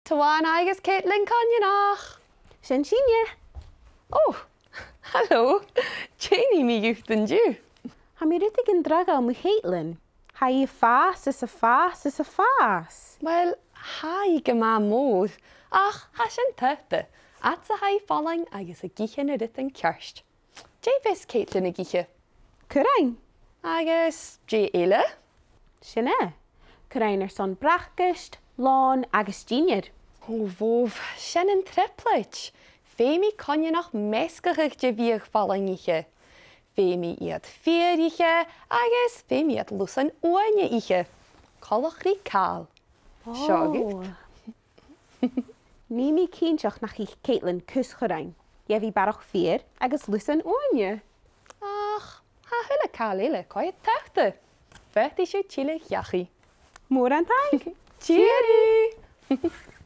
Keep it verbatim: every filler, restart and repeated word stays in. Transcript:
Taghadh agus Caitlin Coineanach. Sin sinne. Ò, halò. Dè nì mi dhut an-diugh? Tha mi rudeigin draghail mu Chaitlin. Tha i a' fàs is a' fàs is a' fàs. Uill, tha i gu math mòr, ach tha sin taghta. Fhad 's a tha i fallain agus ag ithe na rudan ceart. Dè bhios Caitlin ag ithe? Currain. Agus dè eile? Sin e. Currain airson bracaist, lòn agus dinnear. Ò bhobh, sin an trioblaid. Feumaidh Coineanach measgachadh de bhiadh fallain ithe. Feumaidh iad feur ithe agus feumaidh iad lusan uaine ithe. Coltach ri càl. Seo dhut. Nì mi cinnteach nach ith Caitlin cus currain. Gheibh i barrachd feur agus lusan uaine. Ach tha a h-uile càil eile quite taghta. Faodaidh sibh tilleadh dhachaigh. Mòran taing. Tìoraidh!